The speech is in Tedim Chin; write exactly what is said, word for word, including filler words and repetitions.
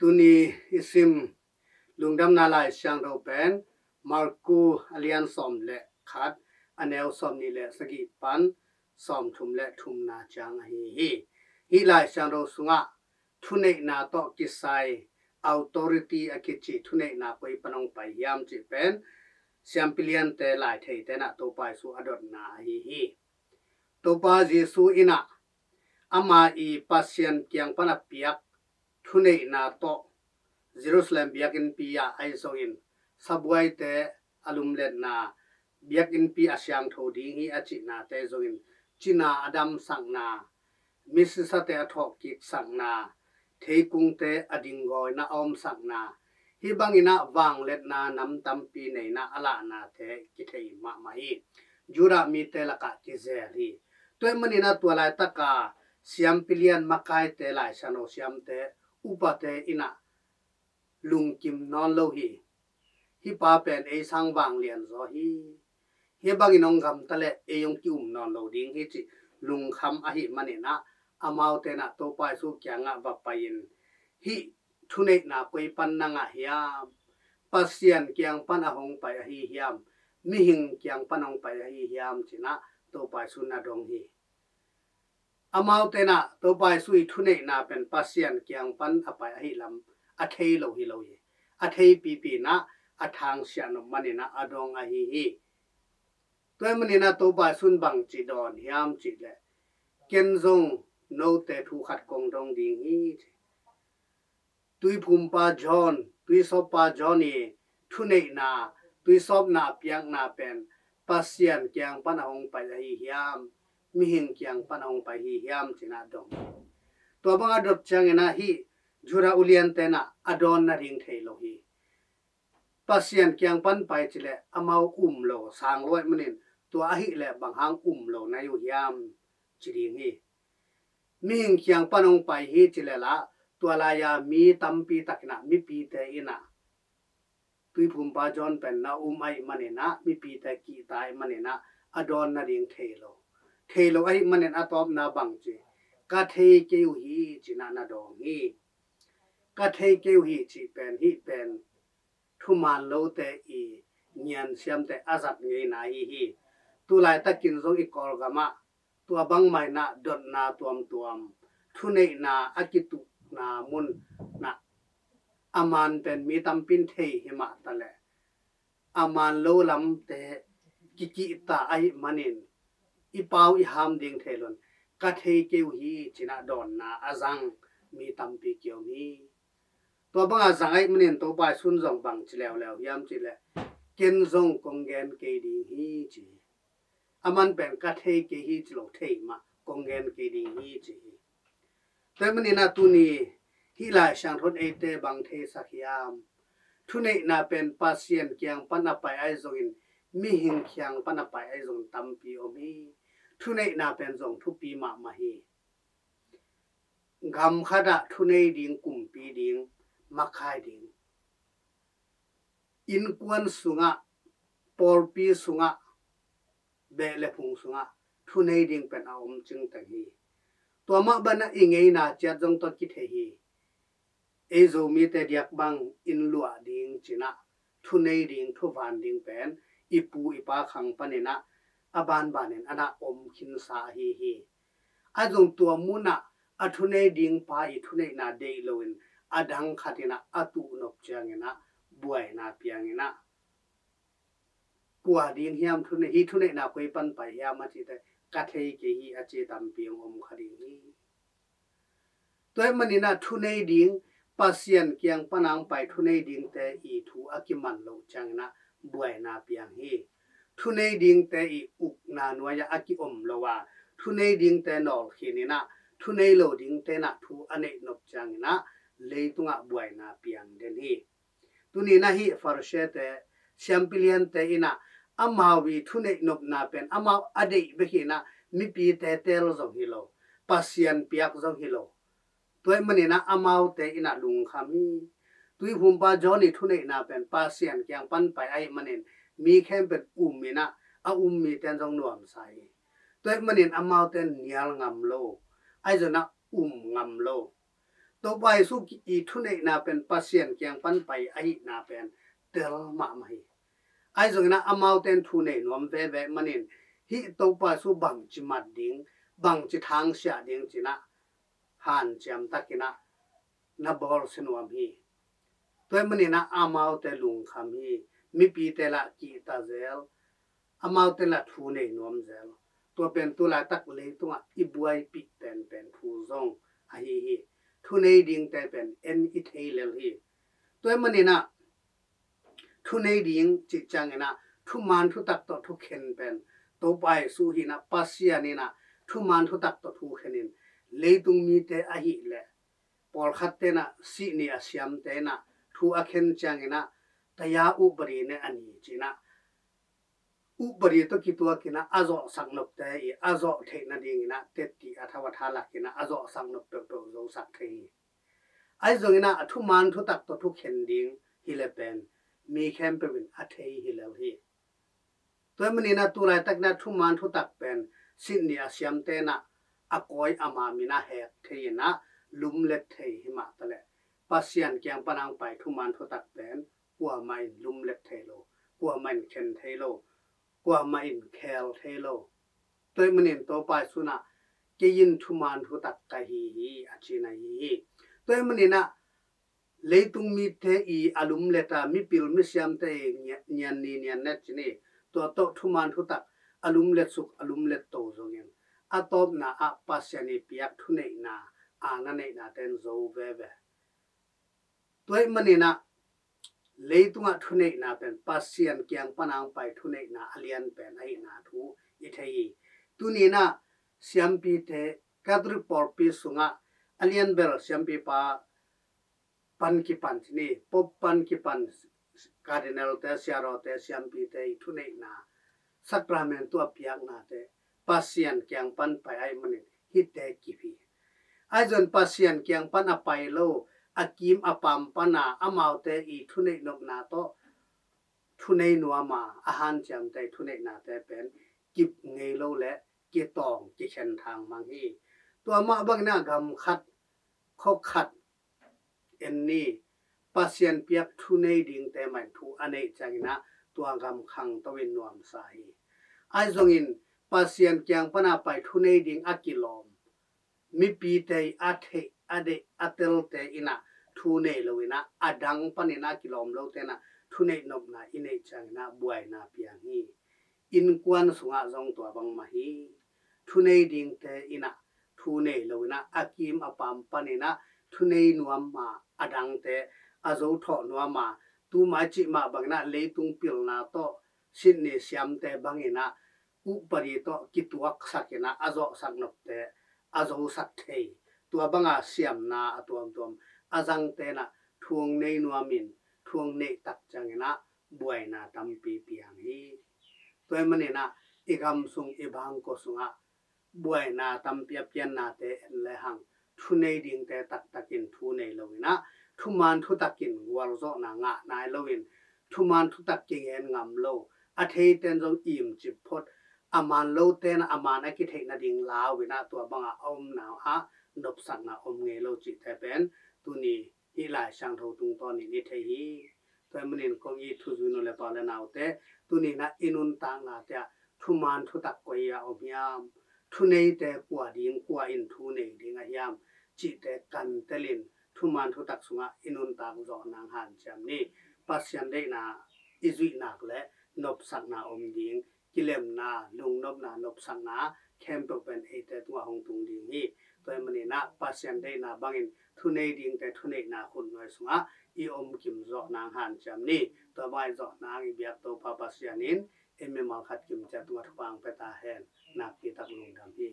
Tuni i sim Lungdamna Lai Siangtho pen Marku a lian sawm le khat, a neu sawm nih le sagih pan sawm thum le thumna ciang ahi hi. Hih Lai Siangtho sungah thuneihna tawh kisai authority a kici thuneihna koi pan hong pai hiam cih pen siampi liante, lai theite in ah Topa Jesu a dotna ahi hi. Topa Jesu in ah ama i Pasian kiang pan a piak thuneihna tawh Jerusalem biakinnpi ah ahi zongin sabuaite a lumletna, biakinnpi a siangtho ding hi a cihnate zongin cina a damsakna, misisate a thawhkiksakna, theikungte a dinggawina a omsakna, hih bangin ah vangliatna nam tampi nei in ah a lahnate kithei mahmah hi. Judah mite lakah kizel hi. Tua ahih manin ah tua laitaka siampi lian, makaite, Lai Siangtho siamte, upate in ah lungkim nawn lo hi. Hih pa pen ei sang vanglian zaw hi. Hih bangin hong gamta leh ei hong ki-um nawn lo ding hi cih lungkham ahih manin ah amaute in ah Topa Jesu kiangah va pai-in, hih thuneihna koi pan na ngah hiam? Pasian kiang pan a hong pai ahi hiam? Mihing kiang pan a hong pai ahi hiam? Ci-in ah Topa Jesu na dong hi. Amaute in ah Topa Jesu i thuneihna pen Pasian kiang pan a pai ahih lam a thei lo hi lo hi. A theipipi in ah a thangsiah nop manin ah a dong ahi hi. Tua ahih manin ah Topa Jesu in bangci dawn hiam cih leh, "Ken zong note thu khat kong dong ding hi," ci. Tuiphumpa John, tuisawppa John i thuneihna, tuisawpna a piakna pen Pasian kiang pan a hong pai ahi hiam, mihing kiang pan a hong pai ahi hiam, ci-in ah dong. Tua bang a dot ciangin ah hih Judah uliante in ah a dawn nading thei lo hi. Pasian kiang pan pai ci leh amau um lo, sang lo ahih manin, tua ahih leh bang hang um lo na hi uh hiam, ci ding hi. Mihing kiang pan hong pai hi ci leh lah, tua lai-a mi tampi tak in ah, mipite in ah, Tuiphumpa John pen na um ahih manin ah, mipite kihta ahih manin ah, a dawn nading thei lo. Thei lo ahih manin a tawpna bangci, "Ka thei kei uh hi," ci-in ah na dong hi. "Ka thei kei uh hi," cih pen, hih pen thuman lote i ngiansiamte a zat ngeina ahi hi. Tulaitakin zong i Kawlgamah tua bangmah in ah dotna tuamtuam, thuneihna a kituhna mun ah a man pen mi tampi in thei hi mah ta leh, a man lo lamte kikihta ahih manin i pau i ham ding thei lo-in, "Ka thei kei uh hi," ci-in ah dawnna a zang mi tampi kiom hi. Tua banga zang ahih manin Topa Jesu in zong bangci leuleu hiam cih leh, "Ken zong kong gen kei ding hi," ci hi. Aman pen, "Ka thei kei hi," ci lo, "Thei mah, kong gen kei ding hi," ci hi. Tua ahih manin ah tuni hih Lai Siangtho in eite bang theisak hiam? Thuneihna pen Pasian kiang pan a pai ahi zongin, mihing kiang pan a pai ahi zongin tampi om hi. Thuneihna pen zong thupi mahmah hi. Gam khat ah thunei ding, kumpi ding, makai ding, innkuan sungah, pawlpi sungah, beh le phung sungah thunei ding pen a om cingteng hi. Tua mah banah i ngeina ciat zong tawh kithei hi. Ei Zomite diak bang inn luah ding ci-in ah thunei ding, thuvan ding pen i pu i pa khang panin ah a banbanin a na om khinsa ahi hi. Ahi zong tua munah a thunei ding pa i thuneihna deih loin a dang khat in ah a tuh nop ciangin ah buaina piang in ah, "Kua ding hiam thunei, hih thuneihna koi pan pai hiam?" a cih teh, "Ka thei kei hi," a ci tampi hong om kha ding hi. Tua ahih manin ah thunei ding, Pasian kiang pan a hong pai thunei dingte i thu a kiman loh ciangin ah buaina piang hi. Thunei dingte i ukna nuai-ah a kiom lo a, thunei dingte nawlkhin in ah, thunei lo dingte in ah thu a neih nop ciangin ah leitungah buaina piang den hi. Tuni-in ah hih Pharisee-te, siampi liante in ah amau i thuneih nopna pen amau a deih bek hi in ah, mipite teel zong hi lo, Pasian piak zong hi lo. Tua ahih manin ah amaute in ah lungkham hi. Tuiphumpa John i thuneihna pen Pasian kiang pan pai ahih manin mi khempeuh um in ah, a um mite in zong nuamsa hi. Tua ahih manin amaute in nial ngam lo, ahi zongin ah um ngam lo. Topa Jesu i thuneihna pen Pasian kiang pan pai ahihna pen tel mahmah hi. Ahi zongin ah amaute in thu nei nuam veve manin hih Topa Jesu bangci mat ding, bangci thangsiah ding ci-in ah hanciam takin ah na bawlsia nuam hi. Tua ahih manin ah amaute lungkham hi. Mipite lah kihta zel, amaute lah thu nei nuam zel. Tua pen tu laitak leitungah i buaipih penpen thu zong ahi hi. Thu nei dingte pen en i thei lel hi. Tua ahih manin ah thu nei ding cih ciangin ah thuman thutak tawh thukhen pen Topa Jesu hi-in ah, Pasian in ah thuman thutak tawh thukhen in, leitung mite ahih leh pawlkhatte in ah, sihni a siamte in ah thu a khen ciangin ah, taya upadi ne a ni ci-in ah, upadi tawh kituakin ah a zawhsak nopte i a zawh theih nadingin ah tetti a thau a tha lakin ah a zawhsak nop peuhpeuh zosak thei hi. Ahi zongin ah a thuman thutak tawh thukhen ding hi leh pen mi khempeuh in a thei hi lel hi. Tua ahih manin ah tu laitakin ah thuman thutak pen sihni a siamte in ah a kawi a mam in ah hek thei in ah lumlet thei hi mah taleh, Pasian kiang pan hong pai thuman thutak pen kuamah in lumlet thei lo, kuamah in khen thei lo, kuamah in khel thei lo. Tua ahih manin Topa Jesu in ah, "Kei in thuman thutak ka hi hi," a ci-in ahi hi. Tua ahih manin ah leitung mite i a lumlet a, mipil misiamte i nian ni nian net ci-in, tua tawh thuman thutak a lumlet suk, a lumlet to zongin, a tawpna ah Pasian i piak thuneihna, a na neihnate in zo veve. Tua ahih manin ah leitungah thuneihna pen Pasian kiang pan hong pai thuneihna a lian pen ahihna thu i thei hi. Tuni-in ah siampite, Catholic pawlpi sungah a lianbel siampipa pan kipan ci-in, Pope pan kipan, Cardinal-te, siarawte, siampite i thuneihna, Sacrament-tu a piaknate Pasian kiang pan pai ahih manin hihte kip hi. Ahi zongin Pasian kiang pan a pai lo, a kim a pam pan a amaute i thuneih nopna tawh thunei nuam a, a hanciamte i thuneihnate pen kip ngei lo leh kitawng, kikhen thangmang hi. Tua mah bangin ah gam khat, khua khat en ni, Pasian piak thunei dingte mah in thu a neih ciangin ah tua gam khangto in nuamsa hi. Ahi zongin Pasian kiang pan a pai thunei ding a kilawm mipite i a theih, a deih, a telte in ah thu nei lo in ah, a dang panin a kilawm lote in ah thuneih nopna i neih ciangin ah buaina piang hi. Innkuan sungah zong tua bang mah hi. Thunei dingte in ah thu nei lo in ah, a kim a pam panin ah thunei nuam a, a dangte a zo thawh nuam a, tu mah i cih mah bangin ah leitung pilna tawh sihni siamte bangin ah upadi tawh kituaksak in ah a zawhsak nopte a zosak thei, tua banga siamna a tuamtuam a zangte in ah thu hong nei nuam in, thu hong neih tak ciangin ah buaina tampi piang hi. Tua ahih manin ah i gam sung, i bangkua sungah buaina tampi a piannate en lehang, thunei dingte taktakin thu nei lo in ah, thuman thutakin gualzawhna ngah nai lo in, thuman thutak kingen ngam lo, a theite in zong imcip phot, a man lote in ah a man a kitheih nading lau in ah, tua banga a omna ah nopsakna om ngei lo cihte pen tuni hih Lai Siangtho tungtawnin i thei hi. Tua ahih manin kong it thuzui nu le pa le naute, tuni in ah i nuntaknate ah thuman thutak koi a om hiam, thuneite kua ding, kua in thu nei ding a hiam cihte kantelin thuman thutak sungah i nuntak zawh nang hanciam ni. Pasian deihna i zuih nak leh nopsakna om ding, kilemna, lungnopna, nopsakna khempeuh pen eite tungah hong tung ding hi. Tua ahih manin ah Pasian deihna bangin thunei dingte thuneihna khutnuai sungah i om kim zawh nang hanciam ni. Tua bang i zawh nang i biak Topa Pasian in ei mimal khat kimciat tungah thupha hong pia ta hen. Nakpi tak lungdam hi.